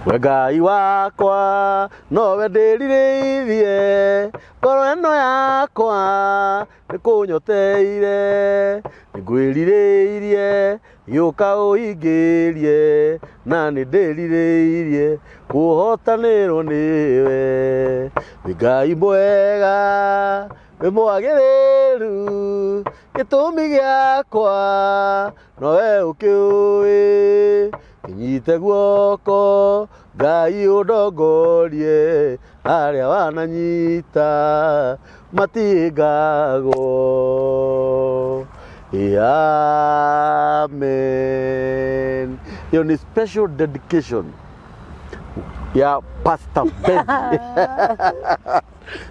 We Ngai wakwa nowe ndĩrirĩirie, ngoro ĩno yakwa nĩ kũnyoteire, nĩngwĩrirĩirie gĩũka ũingĩrie, na nĩ ndĩrirĩirie kũhotanĩrwo nĩwe. Wĩ Ngai mwega, wĩ mwagĩrĩru, gĩtũmi gĩakwa nowe ũkĩũĩ, kĩnyite guoko Ngai ũndongorie, arĩa wananyita matingagwo. Amen. Ĩyo nĩ special dedication ya Pastor Betty.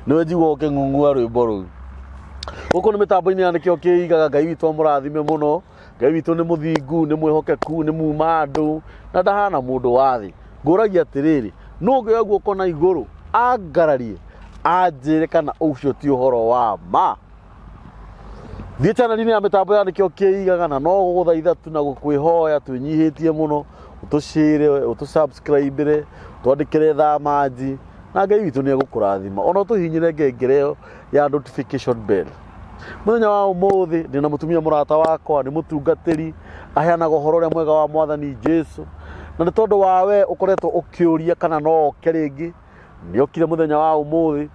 Nĩwe njigua ũkĩng'ung'ua rwĩmbo rũu. Gũkũ nĩ mĩtambo-inĩ ya nĩkĩo kĩigaga. Ngai witũ amũrathime mũno. Ngai witũ nĩ mũthingu, nĩ mwĩhokeku, nĩ muma andũ na ndahana mũndũ wa thĩ. Ngũragia atĩrĩrĩ, nũ ũngĩoya guoko na igũrũ angararie anjĩre kana ũcio ti ũhoro wa ma? Thiĩ channel-inĩ ya mĩtambo ya nĩkĩo kĩigaga, na no gũgũthaitha tu na gũkwĩhoya twĩnyihĩtie mũno, ũtũcĩre, ũtũ-subscribe-re, twandĩkĩre thamanji, na Ngai witũ nĩ egũkũrathima. Ona ũtũhihinyĩre ngengere ĩyo ya notification bell. Mũthenya wa ũmũthĩ ndĩna mũtumia mũrata wakwa, nĩ mũtungatĩri, aheanaga ũhoro ũrĩa mwega wa Mwathani Jesu, na nĩ tondũ wa we ũkoretwo ũkĩũria kana no oke rĩngĩ, nĩ okire mũthenya wa ũmũthĩ,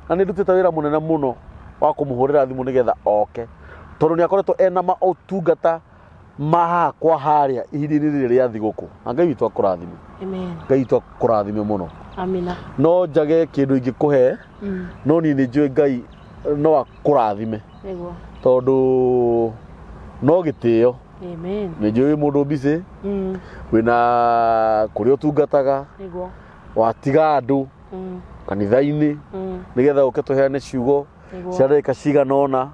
na nĩ ndutĩte wĩra mũnene mũno wa kũmũhũrĩra thimũ nĩgetha oke, tondũ nĩ akoretwo ena maũtungata ma haha kwa harĩa ihinda-inĩ rĩrĩ rĩa thigũkũ. Na Ngai witũ akũrathime. Amen. Ngai witũ akũrathime mũno. Amina. No njage kĩndũ ingĩkũhe, no niĩ nĩ njũĩ Ngai no akũrathime. Nĩguo. Tondũ no gĩtĩo. Amen. Nĩ njũĩ wĩ mũndũ busy, wĩna kũrĩa ũtungataga, Nĩguo. watiga andũ kanitha-inĩ nĩgetha ũke tũheane ciugo Nĩguo. cia ndagĩka cigana ũna.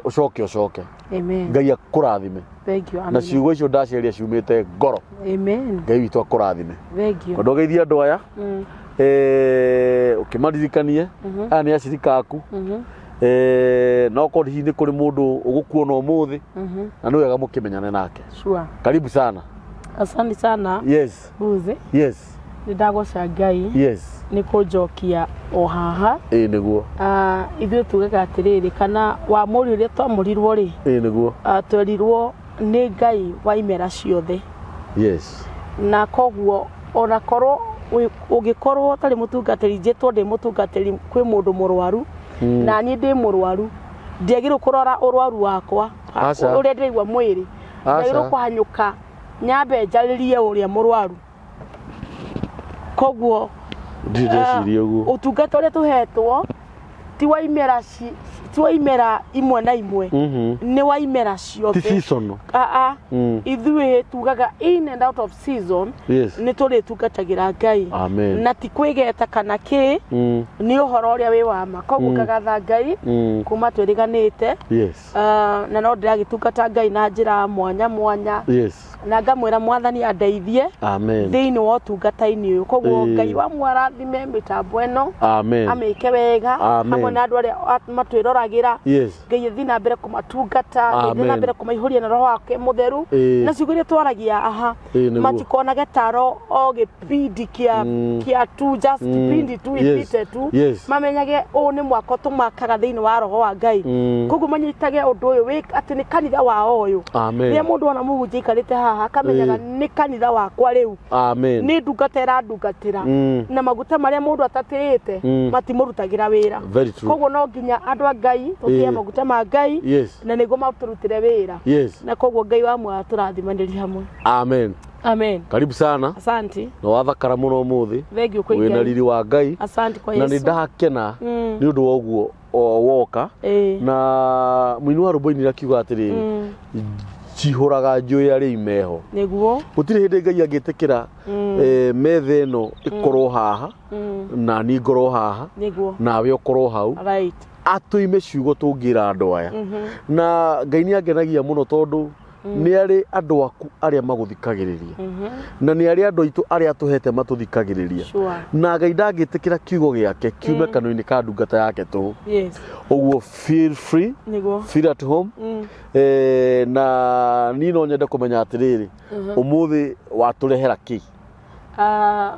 Ũcoke ũcoke. Amen. Ngai akũrathime. Thank you. Na Amina. ciugo icio ndaciaria ciumĩte ngoro. Amen. Ngai witũ akũrathime. Thank you. Kwenda ũgeithie andũ aya, ũkĩmaririkanie aya nĩ acirika aku. No korwo hihi nĩ kũrĩ mũndũ ũgũkuona ũmũthĩ, na nĩ wega mũkĩmenyane nake. Sure. Karibu sana. Asante sana. Yes. Buzi. Yes. Nĩ ndagoca Ngai nĩ kũnjokia o haha. Ĩĩ nĩguo. Ah, ithuĩ tugaga atĩrĩrĩ, kana wamũri ũrĩa twamũrirwo rĩ, Ĩĩ nĩguo. ah, twerirwo nĩ Ngai wa imera ciothe. Na koguo ona korwo ũngĩkorwo ũtarĩ mũtungatĩri, njĩtwo ndĩ mũtungatĩri kwĩ mũndũ mũrwaru, na niĩ ndĩ mũrwaru, ndiagĩrĩirwo kũrora ũrwaru wakwa Aca. ũrĩa ndĩraigua mwĩrĩ, ndiagĩrĩirwo Aca. kũhanyũka nyambe njarĩrie ũrĩa mũrwaru. Koguo Ndirĩ ndeciria ũguo. Ũtungata ũrĩa tũhetwo ti wa imera imwe na imwe, nĩ wa imera Ti ciothe. seasonal. Aa, ithuĩ tugaga in and out of season nĩ tũrĩtungatagĩra Ngai. Amen. Na ti kwĩgeta kana kĩ, nĩ ũhoro ũrĩa wĩ wa ma. Koguo ngagatha Ngai kuma twĩrĩganĩte. Ah, na no ndĩragĩtungata Ngai na njĩra mwanya mwanya, na ngamwĩra Mwathani andeithie Amen. thĩinĩ wa ũtungata-inĩ ũyũ. Koguo Ngai wa mwarathime mĩtambo ĩno, Amen. amĩke wega Amen. hamwe na andũ arĩa matwĩroragĩra. Ngai athiĩ na mbere kũmatungata, Ngai athiĩ na Amen. mbere kũmaihũria na roho wake mũtheru, na ciugo iria twaragia aha matikonage taro o gĩpindi kĩa kĩa tu just kipindi tu ipite tu, mamenyage ũũ nĩ mwako tũmakaga thĩinĩ wa roho wa Ngai. Koguo manyitage ũndũ ũyũ wĩ atĩ nĩ kanitha wao ũyũ. Amen. Rĩrĩa mũndũ ona mũhunjia aikarĩte haha, akamenyaga nĩ kanitha wakwa rĩu, Amen. nĩ ndungata ĩrandungatĩra, na maguta marĩa mũndũ atatĩĩte matimũrutagĩra wĩra. Very true. Koguo no nginya andũ a Ngai tũtĩe maguta ma Ngai, na nĩguo matũrutĩre wĩra. Na koguo Ngai wa muoyo atũrathimanĩrie hamwe. Amen. Amen. Karibu sana. Asante. Na wathakara mũno ũmũthĩ. Thank you kwa Wĩna Ngai. riri wa Ngai. Asante kwa Na nĩ Yesu. ndakena nĩ ũndũ wa ũguo o woka. Na mũini wa rwĩmbo ainire akiuga atĩrĩrĩ, njihũraga njũĩ arĩa imeho. Nĩguo. Gũtirĩ hĩndĩ Ngai angĩtĩkĩra metha ĩno ĩkorwo haha, na niĩ ngorwo haha, Nĩguo. nawe ũkorwo hau, atũime ciugo tũngĩra andũ aya. Na Ngai nĩ angenagia mũno tondũ nĩ arĩ andũ aku arĩa magũthikagĩrĩria, na nĩ arĩ andũ aitũ arĩa atũhete matũthikagĩrĩria. Na Ngai ndangĩtĩkĩra kiugo gĩake kiume kanua-inĩ ka ndungata yake tũhũ. Ũguo feel free, Nĩguo. feel at home. Na niĩ no nyende kũmenya atĩrĩrĩ, ũmũthĩ watũrehera kĩ? Ah,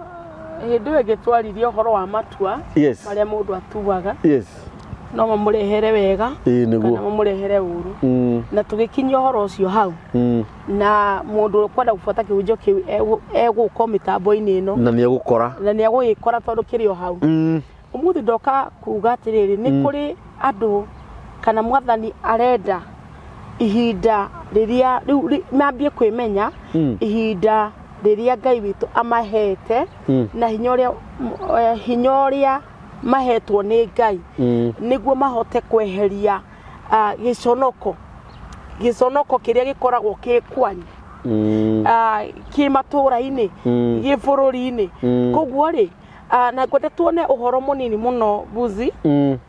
hĩndĩ ĩyo ĩngĩ twaririe ũhoro wa matua Yes. marĩa mũndũ atuaga Yes. no mamũrehere wega Ĩĩ kana nĩguo. mamũrehere ũru na tũgĩkinyia ũhoro ũcio hau na mũndũ ũkwenda gũbuata kĩhunjio kĩu egũka mĩtambo-inĩ ĩno Na nĩ egũkora. Na nĩ egũgĩkora tondũ kĩrĩ o hau. Ũmũthĩ ndoka kuga atĩrĩrĩ, nĩ kũrĩ andũ kana mwathani arenda ihinda rĩrĩa rĩu mambie kwĩmenya ihinda rĩrĩa Ngai witũ amahete na hinya ũrĩa hinya ũrĩa mahetwo nĩ Ngai nĩguo mahote kweheria gĩconoko gĩconoko kĩrĩa gĩkoragwo kĩ kwanyu kĩ matũra-inĩ gĩ bũrũri-inĩ. Koguo rĩ na ngwenda tuone ũhoro mũnini mũno Buzi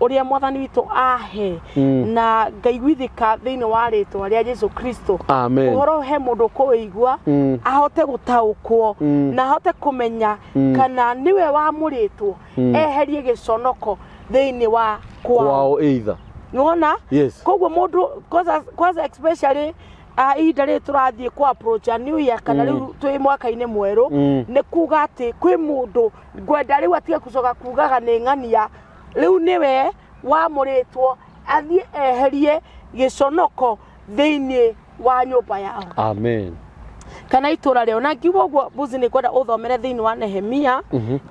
ũrĩa mwathani witũ ahe na ngaiguithĩka thĩinĩ wa rĩtwa rĩa Jesu Kristo. Amen. Ũhoro he mũndũ kũũigua ahote gũtaũkwo na ahote kũmenya kana nĩwe wamũrĩtwo eherie gĩconoko thĩinĩ wa kwao. Kwao either. Nĩwona? Yes. Koguo mũndũ kwanza kwanza especially ihinda rĩrĩ tũrathiĩ ku approach a new year kana rĩu twĩ mwaka-inĩ mwerũ nĩ kuga atĩ kwĩ mũndũ ngwenda rĩu atige gũcoka kugaga nĩ ng'ania rĩu nĩwe wamũrĩtwo athiĩ eherie gĩconoko thĩinĩ wa nyũmba yao Amen. Kana itũra rĩao. Na ngiuga ũguo Buzi nĩ ngwenda ũthomere thĩinĩ wa Nehemia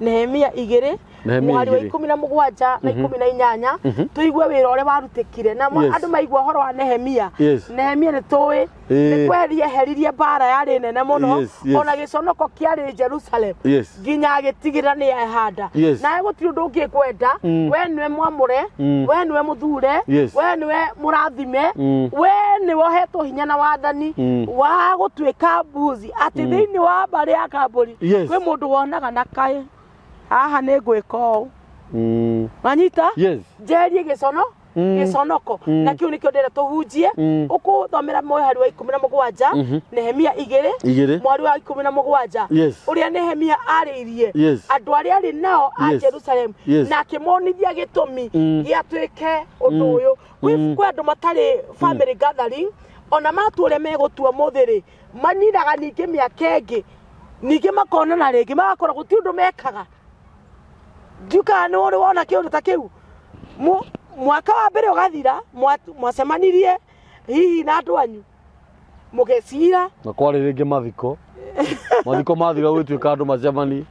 Nehemia 2 Nehemia mũhari wa 2. 17 na 18 tũigue wĩra ũrĩa warutĩkire na andũ maigua ũhoro wa Nehemia. Nehemia nĩ tũĩ nĩ kweheria eheririe mbara yarĩ nene mũno ona gĩconoko kĩarĩ Jerusalem nginya agĩtigĩrĩra nĩ ehanda. Nawe gũtirĩ ũndũ ũngĩ ngwenda we nĩwe mwamũre we nĩwe mũthure we nĩwe mũrathime we nĩwe ũhetwo hinya na wathani wa gũtuĩka mbuzi atĩ thĩinĩ wa mbarĩ ya Kambũri kwĩ mũndũ wonaga na kaĩ haha nĩ ngwĩka ũũ wanyita njeherie gĩcono gĩconoko na kĩu nĩkĩo ndĩrenda tũhunjie. Ũkũthomera mũhari wa 17 Nehemia 2 2 mweri wa 17 ũrĩa Nehemia arĩirie andũ arĩa arĩ nao a Jerusalem na akĩmonithia gĩtũmi gĩatuĩke ũndũ ũyũ. Kwĩ andũ matarĩ family gathering ona matua ũrĩa megũtua mũthĩ rĩ maninaga ningĩ mĩaka ĩngĩ ningĩ makonana rĩngĩ magakorwo gũtirĩ ũndũ mekaga. Ndiũkaga nĩ ũrĩ wona kĩũndũ ta kĩu mwaka wa mbere ũgathira mwacemanirie hihi na andũ anyu mũgĩcira Na kwarĩ rĩngĩ mathiko mathiko mathira gũgĩtuĩka andũ macemani.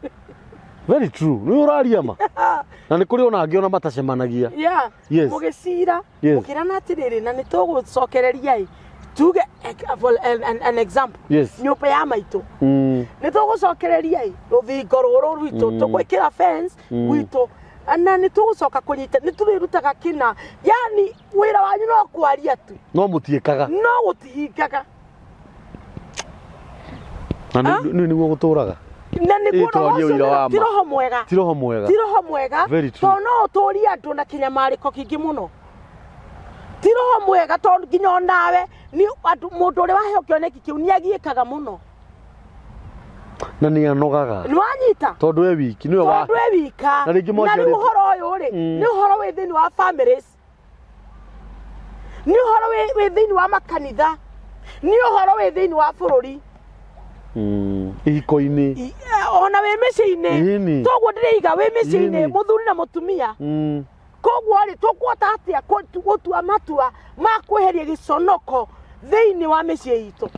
Very true. Nĩ ũraria ma na nĩ kũrĩ ona angĩ ona matacemanagia. Mũgĩcira mũkĩrana atĩrĩrĩ na nĩ tũgũcokereria ĩ tuge for an example nyũmba ya maitũ nĩ tũgũcokereria ĩ rũthingo rũrũ rwitũ tũgwĩkĩra fence gwitũ na nĩ tũgũcoka kũnyita nĩ tũrĩrutaga kĩna yani wĩra wanyu no kwaria tu no mũtiĩkaga no gũtihingaga na nĩ nĩguo gũtũraga na nĩguo Ĩ, roho twarie ũcio ũira wa ti ma. Roho mwega. Ti roho mwega. Ti roho mwega. Very true. Tondũ no ũtũrie andũ na kĩnyamarĩko kĩingĩ mũno ti roho mwega tondũ nginya onawe nĩ andũ mũndũ ũrĩa waheo kĩoneki kĩu nĩ agiĩkaga mũno. Na nĩ anogaga. Nĩ wanyita? Tondũ e wiki nĩwe wa tondũ e wika. Na rĩngĩ na rĩu mwaciarĩtwo- ũhoro ũyũ rĩ nĩ ũhoro wĩ thĩinĩ wa families nĩ ũhoro wĩ thĩinĩ wa makanitha nĩ ũhoro wĩ thĩinĩ wa bũrũri Ihiko-inĩ ona wĩ mĩciĩ-inĩ toguo ndĩrĩiga wĩ mĩciĩ-inĩ mũthuri na mũtumia koguo rĩ tũkuhota atĩa gũtua matua ma kweheria gĩconoko thĩinĩ wa mĩciĩ itũ?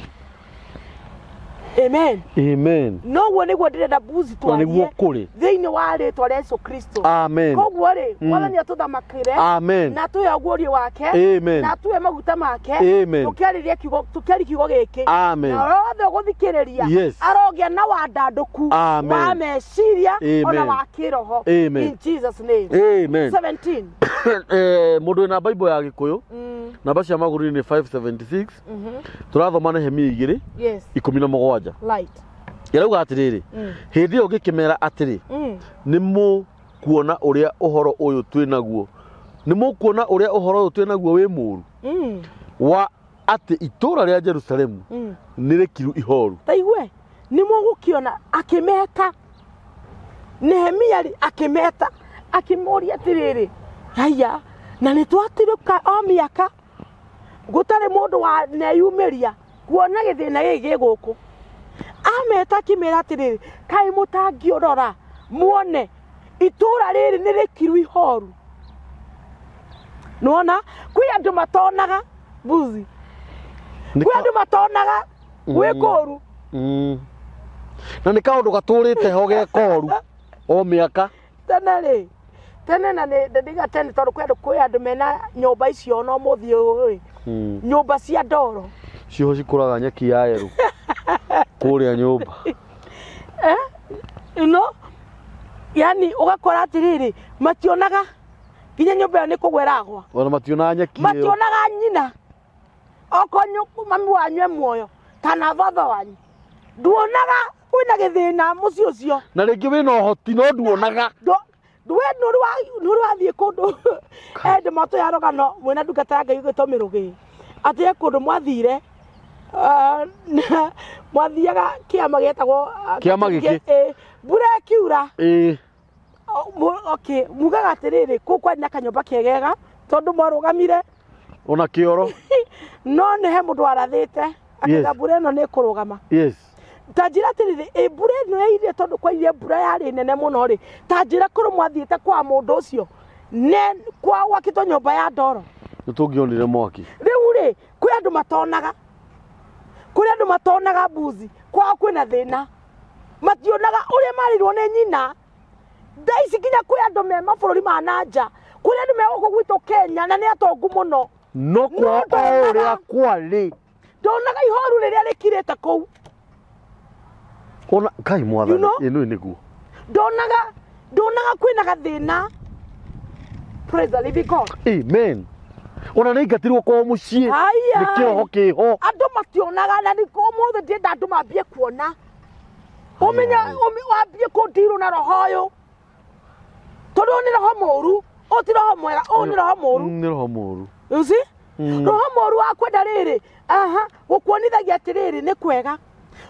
Amen. Amen. Noguo nĩguo ndĩrenda Buzi Na nĩguo twarie kũrĩ. Thĩinĩ wa rĩtwa rĩa Yesu Kristo. Amen. Koguo rĩ mwathani atũthamakĩre Amen. na atũhe ũguũrio wake Amen. na atũhe maguta make Amen. tũkĩarĩria kiugo tũkĩaria kiugo gĩkĩ Amen. na othe ũgũthikĩrĩria arogĩa na wandandũku Amen. wa meciria Amen. ona wa kĩroho. Amen. In Jesus name. Amen. 17. Mũndũ wĩna Bible ya Gĩkũyũ namba cia magũrũ nĩ 576 tũrathoma Nehemia 2 17 Light. Ĩrauga atĩrĩrĩ hĩndĩ ĩyo ngĩkĩmera atĩrĩ nĩ mũkuona ũrĩa ũhoro ũyũ twĩ naguo nĩ mũkuona ũrĩa ũhoro ũyũ twĩ naguo wĩ mũũru wa atĩ itũũra rĩa Jerusalemu nĩ rĩkiru ihoru. Taigue nĩ mũgũkĩona akĩmeta Nehemia rĩ akĩmeta akĩmũria atĩrĩrĩ haiya na nĩ twatirũka o mĩaka gũtarĩ mũndũ waneyumĩria kuona gĩthĩna gĩkĩ gĩ gũkũ. Ameta akĩmera atĩrĩrĩ, kaĩ mũtangĩũrora muone itũra rĩrĩ nĩ rĩkiru ihoru. Nĩwona kwĩ andũ matonaga mbuzi, Nĩ kwĩ ka- andũ matonaga gwĩ kũru. Na nĩ kaũndũ gatũrĩte ho ge koru o mĩaka. Tene rĩ, tene na nĩ ndĩga tene, tondũ kwĩ andũ mena nyũmba icio no mũthiĩ ũyũ rĩ, nyũmba cia ndoro. Ciho cikũraga nyeki ya yerũ kũrĩa nyũmba. You know, yani ũgakora atĩrĩrĩ, mationaga nginya nyũmba ĩyo nĩ kũgwa ĩragwa. Ona mationaga nyeki ĩyo. Mationaga nyina, okorwo mami wanyu e muoyo kana baba wanyu, nduonaga kwĩna gĩthĩna mũciĩ ũcio. Na rĩngĩ wĩna ũhoti no nduonaga. We nũrĩ wathiĩ kũndũ ende matũ ya rũgano mwĩna ndungata ya Ngai ũgĩtwo Mĩrũgĩ, atĩ he kũndũ mwathire, mwathiaga kĩama gĩetagwo Kĩama gĩkĩ? Mbura ĩkiura. Okay, mugaga atĩrĩrĩ, kũu kwarĩ na kanyũmba kegega tondũ mwarũgamire Ona kĩoro. No nĩ he mũndũ warathĩte akĩga mbura ĩno nĩ ĩkũrũgama. Ta njĩra atĩrĩrĩ, ĩ mbura ĩno yaire, tondũ kwaire mbura yarĩ nene mũno rĩ, ta njĩra korwo mwathiĩte kwa mũndũ ũcio ne kwa gwakĩtwo nyũmba ya ndoro. Nĩ tũngĩonire mwaki. Rĩu rĩ, kwĩ andũ matonaga, kũrĩ andũ matonaga mbuzi, kwao kwĩna thĩna, mationaga ũrĩa marĩirwo nĩ nyina. Thaa ici nginya kwĩ andũ me mabũrũri ma na nja, kũrĩ andũ me gũkũ gwitũ Kenya na nĩ atongu mũno. No kwao No ndonaga. o ũrĩa kwarĩ. Ndonaga ihoru rĩrĩa rĩkirĩte kũu. Ona kai mwathani. You know? Ĩno nĩguo. Ndonaga kwĩna gathĩna. Praise the living God. Amen. Ona nĩ aingatirwo kwao mũciĩ. Aya. Nĩ kĩoho kĩho. Andũ mationaga, na nĩ ũmũthĩ ndĩrenda andũ mambie kuona, ũmenye Aya. wambie kũndirwo na roho ũyũ, tondũ ũyũ nĩ roho mũru, ũyũ ti roho mwega, ũyũ nĩ roho mũru. Nĩ roho mũru. You see? Roho mũru wa kwenda rĩrĩ, aha, gũkuonithagia atĩrĩrĩ nĩ kwega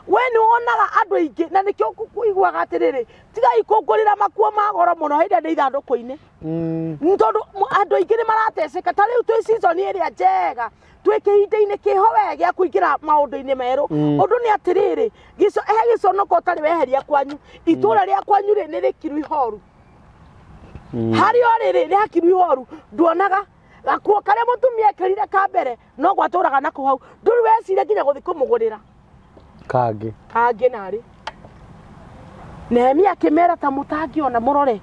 we nĩ wonaga andũ aingĩ, na nĩkĩo kũiguaga atĩrĩrĩ, tigai kũngũrĩra makuo ma goro mũno hĩndĩ ĩrĩa ndĩ ithandũkũ-inĩ. Nĩ tondũ andũ aingĩ nĩ marateceka. Ta rĩu twĩ season ĩrĩa njega, twĩ kĩhinda-inĩ kĩho we gĩa kũingĩra maũndũ-inĩ merũ. Ũndũ nĩ atĩrĩrĩ, he gĩconoko ũtarĩ weheria kwanyu, itũra rĩa kwanyu rĩ nĩ rĩkiru ihoru. Harĩa ũrĩ rĩ nĩ hakiru ihoru, nduonaga gakuo karĩa mũtumia ekĩrire ka mbere no gwatũraga nako hau, ndũrĩ weciria nginya gũthiĩ kũmũgũrĩra Kangĩ. Kangĩ. Narĩ Nehemia akĩmera, ta mũtangĩona, mũrore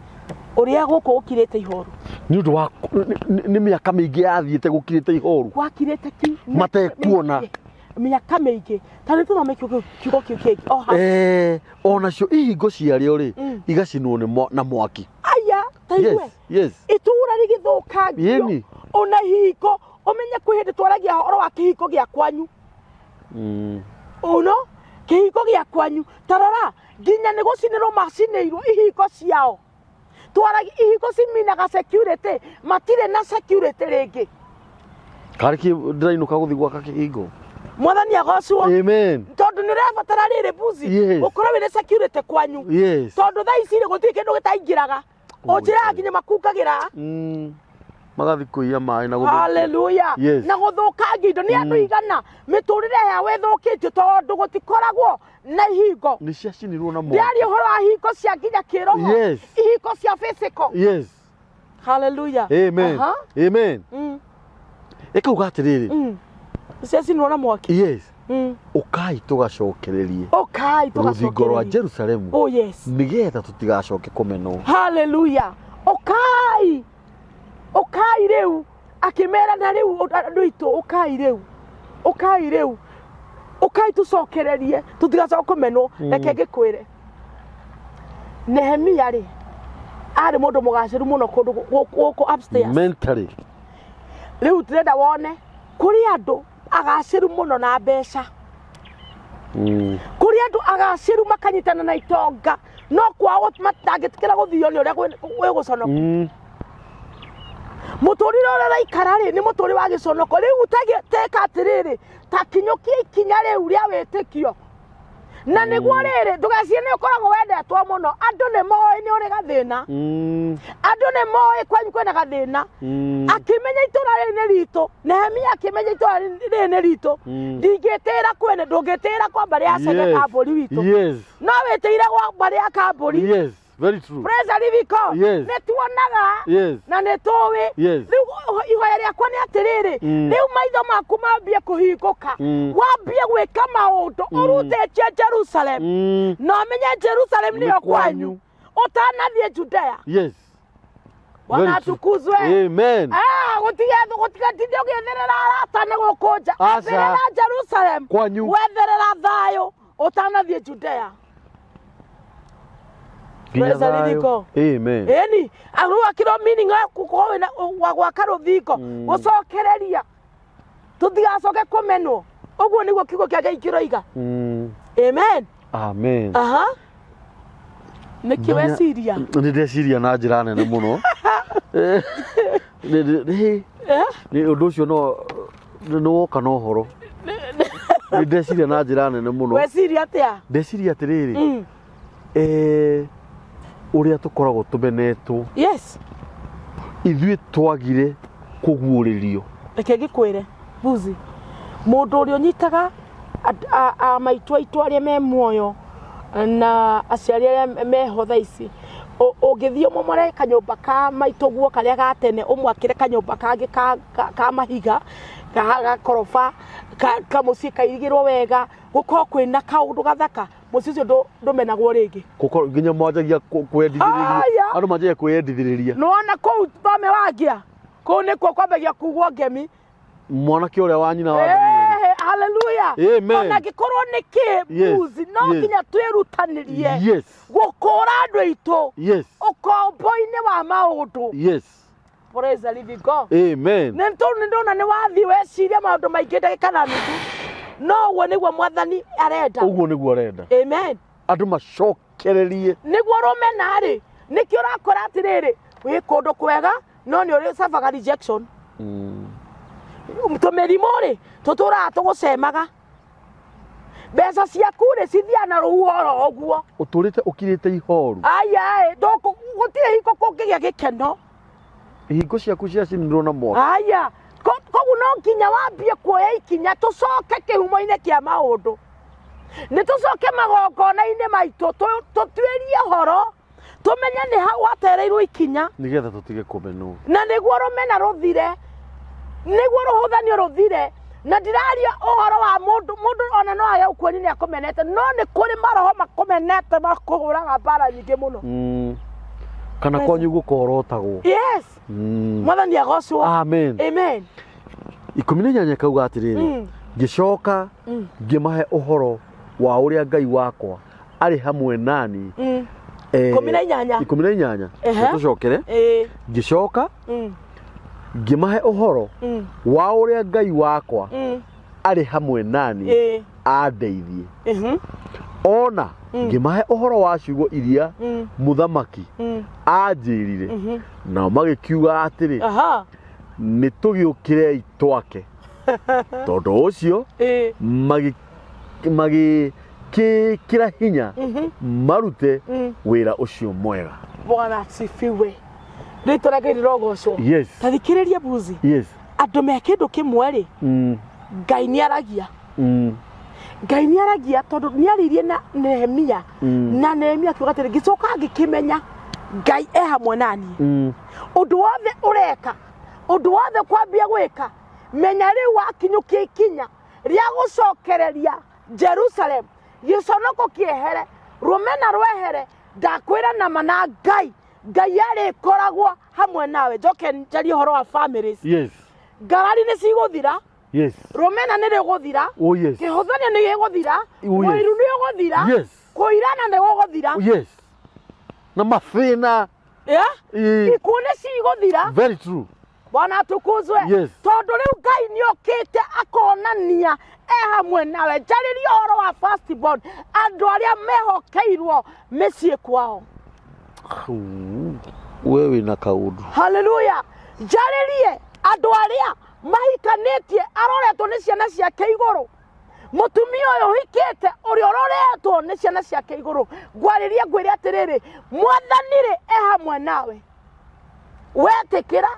ũrĩa gũkũ gũkirĩte ihoru. Nĩ ũndũ wa nĩ mĩaka mĩingĩ yathiĩte gũkirĩte ihoru. Gwakirĩte ki Matekuona. Mĩaka mĩingĩ. Ta nĩ tũthome kiugo kĩu kĩngĩ o hau. Onacio ihingo ciarĩo rĩ igacinwo na mwaki. Aya, ta igue. Itũra rĩgĩthũkangio. Ona ihingo, ũmenye kwĩ hĩndĩ twaragia ũhoro wa kĩhingo gĩa kwanyu. Uno kĩhingo gĩa kwanyu, ta rora, nginya nĩ gũcinĩrwo macinĩirwo ihingo ciao. Twaragia ihingo ciminaga security, matirĩ na security rĩngĩ. Karĩ kĩ ndĩrainũka gũthiĩ gwaka kĩhingo. Mwathani agocwo. Amen. Tondũ nĩ ũrabatara rĩrĩ mbuzi gũkorwo wĩna security kwanyu. Tondũ thaa ici rĩ, gũtirĩ kĩndũ gĩtaingĩraga, ũnjĩraga nginya makungagĩra. Magathiĩ kũiya maĩ na gũthũkia. Haleluya. Na gũthũkangia indo nĩ andũ igana mĩtũrĩre yao ĩthũkĩtio tondũ gũtikoragwo na ihingo. Nĩ ciacinirwo na mwaki. Ndĩaria ũhoro wa ihingo cia nginya kĩroho. Ihingo cia physical. Haleluya. Amen. Amen. Ĩkauga atĩrĩrĩ. Ciacinwo na mwaki. Ũkai tũgacokererie Ũkai rũthingo rwa tũgacokererie. Jerusalemu Oh yes. nĩgetha tũtigacoke kũmenwo. Haleluya. Ũkai, ũkai rĩu, akĩmera, na rĩu andũ aitũ, ũkai rĩu, ũkai rĩu, ũkai tũcokererie tũtigacoke kũmenwo. Reke ngĩkwĩre, Nehemia rĩ, arĩ mũndũ mũgacĩru mũno kũndũ gũkũ upstairs. Mentally. Rĩu ndĩrenda wone kũrĩ andũ agacĩru mũno na mbeca, kũrĩ andũ agacĩru makanyitana na itonga, no kwao matangĩtĩkĩra gũthio nĩ ũrĩa gwĩ gũconoka. Mũtũrĩre ũrĩa ũraikara rĩ, nĩ mũtũrĩre wa gĩconoko. Rĩu teka atĩrĩrĩ, ta kinyũkia ikinya rĩu rĩa wĩtĩkio. Na nĩguo rĩrĩ, ndũgecirie nĩ ũkoragwo wendetwo mũno. Andũ nĩ moĩ nĩ ũrĩ gathĩna. Andũ nĩ moĩ kwanyu kwĩna gathĩna. Akĩmenya itũra rĩrĩ nĩ ritũ, Nehemia akĩmenya itũra rĩrĩ nĩ ritũ. Ndingĩtĩra kwene, ndũngĩtĩra kwa mbarĩ ya Chege Kambũri witũ. No wĩtĩire gwa mbarĩ ya Kambũri. Yes. Very true. Praise the living God. Yes. Nĩ tuonaga Yes. na nĩ tũĩ. Yes. Rĩu ihoya rĩakwa nĩ atĩrĩrĩ, rĩu maitho maku mambie kũhingũka, wambie gwĩka maũndũ ũrutĩtie Jerusalem, na ũmenye Jerusalem Nĩ nĩyo kwanyu. kwanyu ũtanathiĩ Judea. Yes. Bwana Very true. atukuzwe. Amen. Ah, gũtigatinde ũgĩetherera arata nĩ gũkũ nja. Aca. Ambĩrĩra Jerusalem. Kwanyu. Wetherera thayũ ũtanathiĩ Judea. Nginya Praise the thayũ. living God. Amen. Ĩni rĩu akĩrwo meaning ya gũkorwo wĩna wa gwaka rũthingo, gũcokereria tũtigacoke kũmenwo. Ũguo nĩguo kiugo kĩa Ngai kĩroiga. Amen. Amen. Aha, nĩkĩ weciria? Nĩ ndeciria na njĩra nene mũno. Eh? Nĩ ũndũ ũcio no nĩ woka na ũhoro. Nĩ ndeciria na njĩra nene mũno. Weciria atĩa? Ndeciria atĩrĩrĩ, ũrĩa tũkoragwo tũmenetwo, ithuĩ twagire kũguũrĩrio. Reke ngĩkwĩre, Buzi, mũndũ ũrĩa ũnyitaga a maitũ aitũ arĩa me muoyo na aciari arĩa meho thaa ici, ũngĩthiĩ ũmomore kanyũmba ka maitũ guo karĩa ga tene, ũmwakĩre kanyũmba kangĩ ka mahiga, ka gakoroba, kamũciĩ kairigĩrwo wega, gũkorwo kwĩna kaũndũ gathaka, mũciĩ ũcio ndũmenagwo rĩngĩ. Gũkorwo nginya mwanjagia kwendithĩrĩria. Aya. Andũ manjagia kwĩyendithĩrĩria. Nĩwona kũu thome wangia, kũu nĩkuo kwambagia kugwo ngemi. Mwanake ũrĩa wa nyina wa Danieli. Hallelujah. Amen. Ona angĩkorwo nĩ kĩ, Buzi, no nginya twĩrutanĩrie gũkũra andũ aitũ ũkombo-inĩ wa maũndũ. Praise the living God. Amen. Nĩ tondũ nĩ ndona nĩ wathiĩ weciria maũndũ maingĩ ndagĩka na nuthu, no ũguo nĩguo Mwathani arenda. Ũguo nĩguo arenda. Amen. Andũ macokererie. Nĩguo rũmena rĩ, nĩkĩo ũrakora atĩrĩrĩ, wĩ kũndũ kwega no nĩ ũrĩ suffer rejection. Tũmĩrimũ rĩ, tũtũraga tũgũcemaga. Mbeca ciaku rĩ, cithiaga na rũhuho oro ũguo. Ũtũrĩte ũkirĩte ihoru. Aya, gũtirĩ hingo kũngĩgĩa gĩkeno. Ihingo ciaku ciacinirwo na mwaki. Aya, koguo no nginya wambie kuoya ikinya tũcoke kĩhumo-inĩ kĩa maũndũ. Nĩ tũcoke magongona-inĩ maitũ, tũtuĩrie ũhoro, tũmenye nĩ ha watereirwo ikinya. Nĩgetha tũtige kũmenwo. Na nĩguo rũmena rũthire, nĩguo rũhũthanio rũthire. Na ndiraria ũhoro wa mũndũ, mũndũ ona no age ũkuoni nĩ akũmenete, no nĩ kũrĩ maroho makũmenete makũhũraga mbara nyingĩ mũno. Kana kwanyu gũkorotagwo. Yes. Mwathani agocwo. Amen. Amen. 18 kauga atĩrĩrĩ, ngĩcoka ngĩmahe ũhoro wa ũrĩa Ngai wakwa arĩ hamwe nani. 18. 18. Tũcokere. Ngĩcoka ngĩmahe ũhoro wa ũrĩa Ngai wakwa arĩ hamwe nani andeithie. Ona ngĩmahe ũhoro wa ciugo iria mũthamaki anjĩrire, nao magĩkiuga atĩrĩ, nĩ tũgĩũkĩrei twake. Tondũ ũcio magĩkĩra hinya marute wĩra ũcio mwega. Bwana asifiwe. Rĩtwa rĩa Ngai rĩrogocwo. Yes. Ta thikĩrĩria, Buzi. Yes. Andũ me kĩndũ kĩmwe rĩ, Ngai nĩ aragia. Ngai nĩ aragia tondũ nĩ aririe na Nehemia. Na Nehemia akiuga atĩrĩ, ngĩcoka ngĩkĩmenya Ngai e hamwe na niĩ. Ũndũ wothe ũreka, ũndũ wothe kwambia gwĩka, menya rĩu wakinyũkia ikinya rĩa gũcokereria Jerusalem, gĩconoko kĩehere, rũmena rwehere, ndakwĩra nama na Ngai, Ngai arĩkoragwo hamwe nawe. Njoke njarie ũhoro wa families. Ngarari nĩ cigũthira, rũmena nĩ rĩgũthira, Oh yes. kĩhũthanio nĩ gĩgũthira, Oh, yes. ũiru nĩ ũgũthira, kũirana nĩ gũgũthira. Yes. Na mathĩna. Yeah? Ikuũ nĩ cigũthira. Very true. Bwana atukuzwe. Yes. Tondũ rĩu Ngai nĩ okĩte akonania e hamwe nawe. Njarĩrie ũhoro wa first born, andũ arĩa mehokeirwo mĩciĩ kwao. We wĩna kaũndũ. Haleluya. Njarĩrie andũ arĩa mahikanĩtie aroretwo nĩ ciana ciake igũrũ. Mũtumia ũyũ ũhikĩte ũrĩa ũroretwo Atũmĩtwo nĩ ciana ciake igũrũ ngwarĩrie ngwĩre atĩrĩrĩ, Mwathani rĩ e hamwe nawe. Wetĩkĩra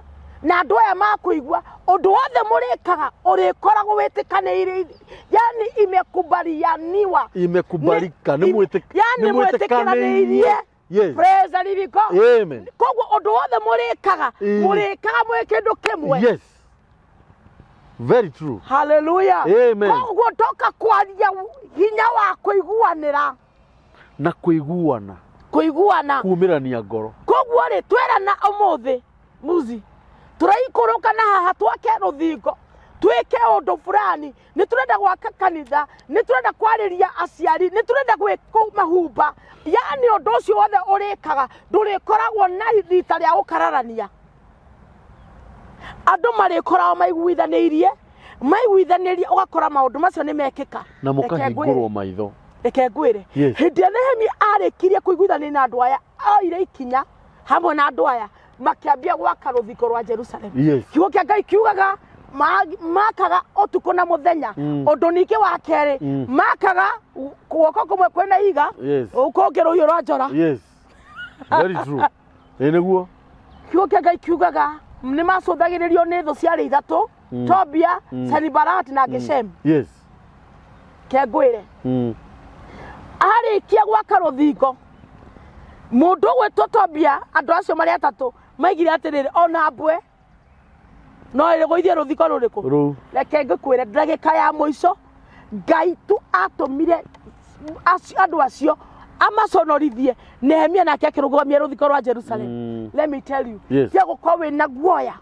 na andũ aya makũigua, ũndũ wothe mũrĩkaga ũrĩkoragwo wĩtĩkanĩire, yani imekubalianiwa. Imekubalika. Nĩ yani nĩ mwĩtĩkĩranĩirie. Yes. Praise the living God. Amen. Koguo ũndũ wothe mũrĩkaga, mũrĩkaga mwĩ kĩndũ kĩmwe. Yes. Very true. Hallelujah. Amen. Koguo ndoka kwaria hinya wa kũiguanĩra. Na kũiguana. Kũiguana. Kumĩrania ngoro. Koguo rĩ, twerana ũmũthĩ muzi tũraikũrũka na haha twake rũthingo, twĩke ũndũ fulani, nĩ tũrenda gwaka kanitha, nĩ tũrenda kwarĩria aciari, nĩ tũrenda mahumba, yani ũndũ ũcio wothe ũrĩkaga ndũrĩkoragwo na rita rĩa gũkararania. Andũ marĩkoragwo maiguithanĩirie, maiguithanĩrie ũgakora maũndũ macio nĩ mekĩka. Na mũkahingũrwo maitho. Reke ngwĩre, Yes. hĩndĩ ĩrĩa Nehemia arĩkirie kũiguithania na andũ aya, oire ikinya hamwe na andũ aya makĩambia gwaka rũthingo rwa Jerusalem. Yes. Kiugo kĩa Ngai kiugaga makaga ũtukũ na mũthenya. Ũndũ ningĩ wa kerĩ, makaga guoko kũmwe kwĩna ihiga, Yes. kũngĩ rũhiũ rwa njora. Yes. Very true. Ĩ nĩguo. Kiugo kĩa Ngai kiugaga nĩ macũthagĩrĩrio nĩ thũ ciarĩ ithatũ, Tobia, Sanibalat na Geshem. Yes. Kengwĩre. Arĩkia gwaka rũthingo, mũndũ ũgwĩtwo Tobia, andũ acio marĩ atatũ maigire atĩrĩrĩ, ona mbwe no ĩrĩgũithie rũthingo rũrĩkũ? Rũu. Reke ngĩkwĩre, ndagĩka ya mũico Ngai tu atũmire andũ acio amaconorithie. Nehemia nake akĩrũgamia rũthingo rwa Jerusalem. Let me tell you, Yes. tiga gũkorwo wĩna guoya.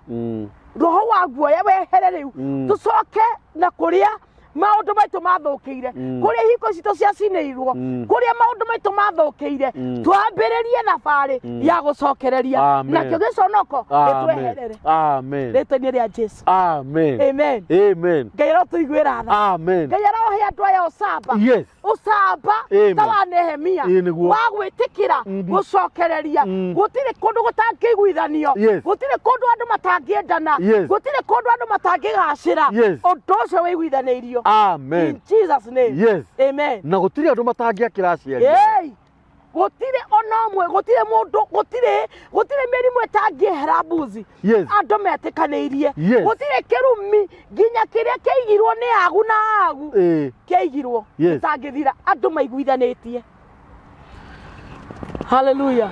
Roho wa guoya wehere rĩu. Tũcoke na kũrĩa maũndũ maitũ mathũkĩire, kũrĩa ihiko citũ ciacinĩirwo, kũrĩa maũndũ maitũ mathũkĩire, twambĩrĩrie thabarĩ ya gũcokereria. Amen. Nakĩo gĩconoko Amen. gĩtweherere. Amen. Rĩtwa-inĩ rĩa Jesu. Amen. Amen. Amen. Ngai arotũiguĩra tha. Amen. Ngai arohe andũ aya ũcamba. Yes. Ũcamba Amen. ta wa Nehemia Ĩĩ nĩguo. wa gwĩtĩkĩra gũcokereria. Gũtirĩ kũndũ gũtangĩiguithanio. Yes. Gũtirĩ kũndũ andũ matangĩendana. Yes. Gũtirĩ kũndũ andũ matangĩgacĩra. Yes. Ũndũ ũcio wĩiguithanĩirio. Amen. In Jesus name. Yes. Amen. Na gũtirĩ andũ matangĩakĩra aciari. Hey! Gũtirĩ ona ũmwe, gũtirĩ mũndũ, gũtirĩ mĩrimũ ĩtangĩehera mbuzi. Yes. Andũ metĩkanĩirie. Yes. Gũtirĩ kĩrumi nginya kĩrĩa kĩaigirwo nĩ agu na agu. Kĩaigirwo Yes. gĩtangĩthira, andũ maiguithanĩtie. Hallelujah.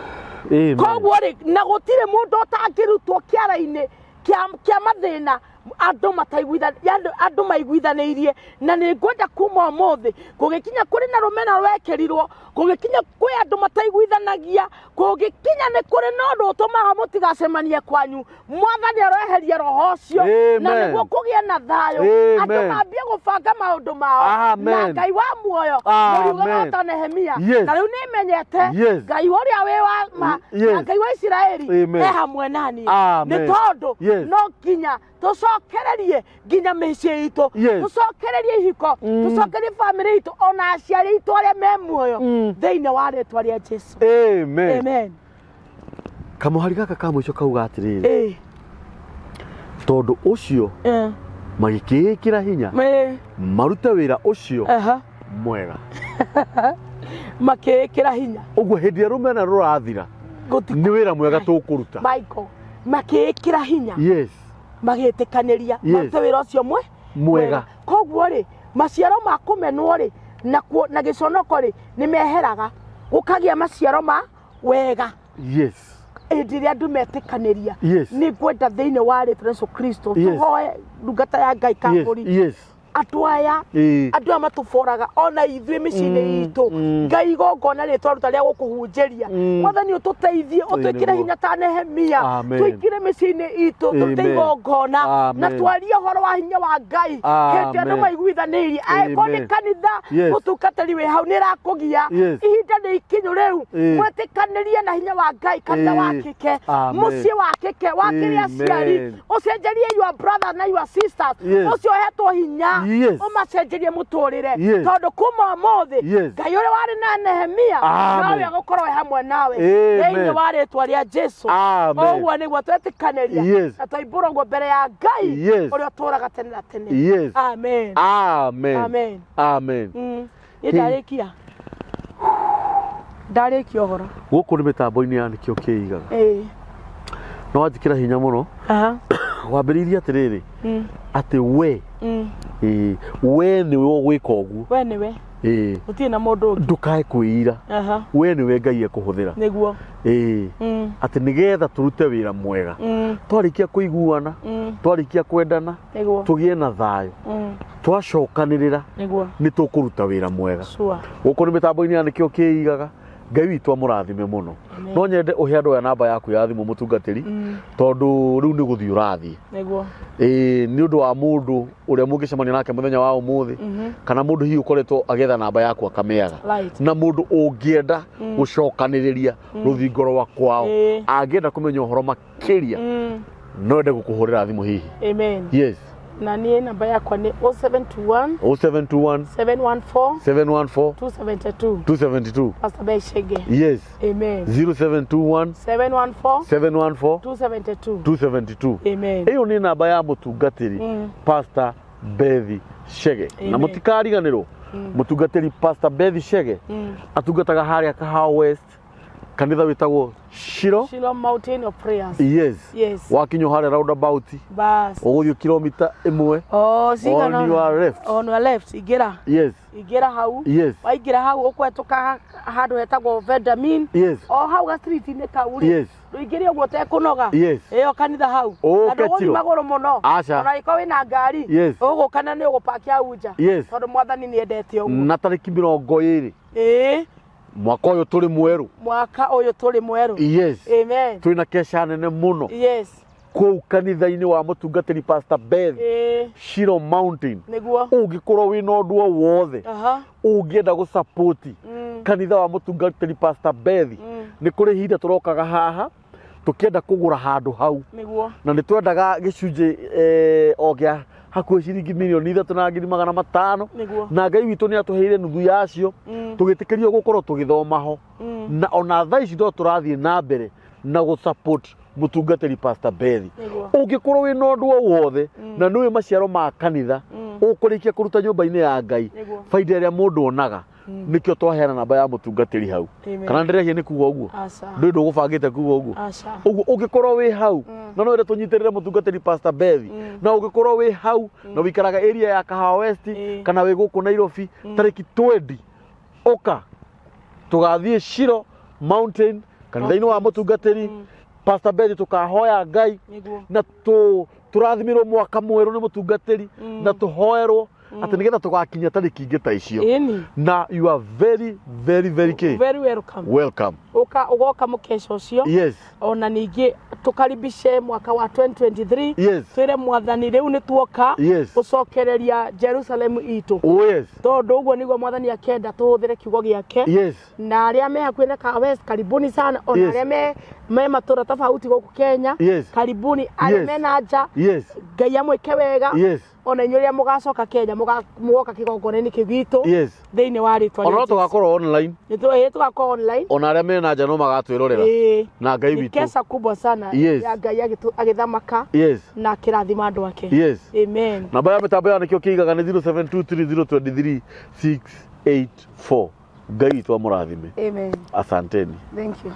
Amen. Koguo rĩ, na gũtirĩ mũndũ ũtangĩrutwo kĩara-inĩ kĩa mathĩna, andũ mataiguitha-, yani andũ maiguithanĩirie. Na nĩ ngwenda kuma ũmũthĩ kũgĩkinya kũrĩ na rũmena rwekĩrirwo, kũgĩkinya kwĩ andũ mataiguithanagia, kũgĩkinya nĩ kũrĩ na ũndũ ũtũmaga mũtigacemanie kwanyu, Mwathani aroeheria roho ũcio, na Amen. nĩguo kũgĩe na thayũ. Amen. Andũ mambie gũbanga maũndũ mao. Amen. Na Ngai wa muoyo, Amen. mũriugaga ta Nehemia. Yes. Na rĩu nĩmenyete Yes. Ngai ũrĩa wĩ wa ma, Yes. na Ngai wa Isiraeli Amen. e hamwe na niĩ. Amen. Nĩ tondũ Yes. no nginya tũcokererie nginya mĩciĩ itũ, Yes. tũcokererie ihiko, tũcokererie bamĩrĩ itũ, ona aciari aitũ arĩa me muoyo, thĩinĩ wa rĩtwa rĩa Jesu. Amen. Amen. Kamũhari gaka ka mũico kauga atĩrĩrĩ, Ĩĩ. tondũ ũcio magĩkĩĩkĩra hinya marute wĩra ũcio mwega. Makĩĩkĩra hinya. Ũguo hĩndĩ ĩrĩa rũmena rũrathira, nĩ wĩra mwega tũkũruta. Michael, makĩĩkĩra hinya. Yes. Magĩtĩkanĩria. Yes. Marute wĩra ũcio Mwega. Koguo rĩ, maciaro ma kũmenwo rĩ, na gĩconoko rĩ, nĩ meheraga. Gũkagĩa maciaro ma wega. Yes. Hĩndĩ ĩrĩa andũ metĩkanĩria. Yes. Nĩ ngwenda thĩinĩ wa rĩtwa Yesu Kristo, Yes. tũhoe ndungata ya Ngai Yes. Kambũri. Yes. Andũ aya, andũ aya matũboraga ona ithuĩ mĩciĩ-inĩ itũ. Ngai igongona rĩ twaruta rĩa gũkũhunjĩria. Mwathani ũtũteithie, ũtwĩkĩre nĩguo. hinya ta Nehemia. Amen. Tũingĩre mĩciĩ-inĩ itũ, tũrute Amen. igongona, na Amen. twarie ũhoro wa hinya wa Ngai. Hĩndĩ ĩrĩa andũ Amen. maiguithanĩirie, angĩkorwo nĩ Amen. kanitha, Yes. mũtungatĩri wĩ hau nĩ ĩrakũgia. Yes. Ihinda nĩ ikinyu rĩu. Mwĩtĩkanĩrie na hinya wa Ngai, kanitha wakĩke, Amen. mũciĩ wakĩke, wakĩre aciari, Amen. ũcenjerie your brother na your sisters. Yes. Ũcio ũhetwo hinya, Yes. ũmacenjerie mũtũrĩre. Yes. Tondũ kuma ũmũthĩ, Yes. Ngai ũrĩa warĩ na Nehemia, Amen. nowe agũkorwo e hamwe nawe. Amen. Thĩinĩ wa rĩtwa rĩa Jesu. Amen. Ũguo nĩguo twetĩkanĩria. Yes. Na twaibũra ũguo mbere ya Ngai, Yes. ũrĩa ũtũũraga tene na tene. Yes. Amen. Amen. Amen. Amen. Nĩ ndarĩkia. Ndarĩkia ũhoro. Gũkũ nĩ mĩtambo-inĩ ya nĩkĩo kĩigaga. Ĩĩ. No wanjĩkĩra hinya mũno. Aha. Wambĩrĩirie atĩrĩrĩ atĩ we ĩĩ, we nĩwe ũgwĩka ũguo. We nĩwe. Ĩĩ. Gũtirĩ na mũndũ ũngĩ. Ndũkae kwĩira. Aha. We nĩwe Ngai ekũhũthĩra. Nĩguo. Ĩĩ. Atĩ nĩgetha tũrute wĩra mwega. Twarĩkia kũiguana, twarĩkia kwendana, Nĩguo. tũgĩe na thayũ. Twacokanĩrĩra Nĩguo. nĩ tũkũruta wĩra mwega. Sure. Gũkũ nĩ mĩtambo-inĩ ya nĩkĩo kĩigaga. Ngai witũ amũrathime mũno. Amen. No nyende ũhe andũ aya namba yaku ya thimũ mũtungatĩri, tondũ rĩu nĩ gũthiĩ ũrathiĩ. Nĩguo. Ĩĩ, nĩ ũndũ wa mũndũ ũrĩa mũngĩcemania nake mũthenya wa ũmũthĩ, kana mũndũ hihi ũkoretwo agĩetha namba yaku akamĩaga, Right. na mũndũ ũngĩenda gũcokanĩrĩria rũthingo rwa kwao, angĩenda kũmenya ũhoro makĩria, no ende gũkũhũrĩra thimũ hihi. Amen. Yes. Na niĩ namba yakwa nĩ 0721 0721 714 714 272. 272. Pastor Beth Chege. Yes. Amen. 0721 714 714 272. 272. Amen. Ĩyo nĩ namba ya mũtungatĩri Pastor Beth Chege. Na Amen. mũtikariganĩrwo, mũtungatĩri Pastor Beth Chege atungataga harĩa Kahawa West, kanitha wĩtagwo Shilo. Shiloh Mountain of Prayers. Yes. Yes. Wakinywo harĩa roundabout, Bas. ũgũthiĩ kilomita ĩmwe Oh, cigana. on your left. On your left. Ingĩra. Yes. Ingĩra hau. Yes. Waingĩra hau ũkũhetũka handũ hetagwo Vendamin. Yes. O hau ga street-inĩ kau rĩ. Yes. Ndũingĩre ũguo ũtekũnoga. Yes. Ĩyo kanitha hau. Ũũke Na ndũgũthiĩ tio. magũrũ mũno. Aca. Ona angĩkorwo wĩna ngari. Yes. Ũgũka na nĩ ũgũpaki hau nja. Yes. Tondũ mwathani nĩ endete ũguo. Na tarĩki 20 Ĩĩ. mwaka ũyũ tũrĩ mwerũ. Mwaka ũyũ tũrĩ mwerũ. Yes. Amen. Twĩna keca nene mũno. Yes. Kũu kanitha-inĩ wa mũtungatĩri Pastor Beth Ĩĩ. Shiloh Mountain. Nĩguo. Ũngĩkorwo wĩna ũndũ o wothe Aha. ũngĩenda gũsapoti kanitha wa mũtungatĩri Pastor Beth, nĩ kũrĩ ihinda tũrokaga haha tũkĩenda kũgũra handũ hau. Nĩguo. Na nĩ twendaga gĩcunjĩ o gĩa hakuhĩ ciringi 3,500,000. Nĩguo. Na Ngai witũ nĩ atũheire nuthu yacio, tũgĩtĩkĩrio gũkorwo tũgĩthoma ho. Na ona thaa ici no tũrathiĩ na mbere na gũ-support mũtungatĩri Pastor Beth. Nĩguo. Ũngĩkorwo wĩna ũndũ o wothe na nĩũĩ maciaro ma kanitha ũkũrĩkia kũruta nyũmba-inĩ ya Ngai, Nĩguo. baida ĩrĩa mũndũ onaga, nĩkĩo twaheana namba ya mũtungatĩri hau. Amen. Kana ndĩrehia nĩ kuga ũguo? Aca. Ndũĩ ndũgũbangĩte kuga ũguo? Aca. Ũguo ũngĩkorwo wĩ hau na no wende tũnyitĩrĩre mũtungatĩri Pastor Beth, na ũngĩkorwo wĩ hau na ũikaraga area ya Kahawa West kana wĩ gũkũ Nairobi, tarĩki 20 ũka tũgathiĩ Shiloh Mountain kanitha-inĩ wa mũtungatĩri Pastor Beth, tũkahoya Ngai Nĩguo. na tũrathimirwo mwaka mwerũ nĩ mũtungatĩri na tũhoerwo atĩ nĩgetha tũgakinya tarĩki ingĩ ta icio. Ĩni. Na you are very very very key. Very welcome. Welcome. Ũka ũgoka mũkeca ũcio. Yes. Ona ningĩ tũkaribishe mwaka wa 2023. Yes. Twĩre mwathani rĩu nĩ tuoka Yes. gũcokereria Jerusalem itũ. Oh yes. Tondũ ũguo nĩguo mwathani akenda tũhũthĩre kiugo gĩake. Yes. Na arĩa me hakuhĩ na Kahawa West, karibuni sana. Ona Yes. arĩa me matũra tofauti gũkũ Kenya, Yes. karibuni. Arĩa Yes. me na nja, Yes. Ngai amwĩke wega. Yes. Ona inyuĩ arĩa mũgacoka Kenya mũgoka kĩgongona-inĩ kĩu gitũ Yes. thĩinĩ wa rĩtwa Ona no rĩa Jesũ. tũgakorwo online. Nĩ tũgakorwo online. Ona arĩa me na nja no magatwĩrorera. Ĩĩ. Na Ngai Nĩ witũ. keca kubwa sana Yes. ya Ngai agĩthamaka Yes. na akĩrathima andũ ake. Yes. Amen. Namba ya mĩtambo ya nĩkĩo kĩigaga nĩ 0723023684. Ngai witũ amũrathime. Amen. Asanteni. Thank you.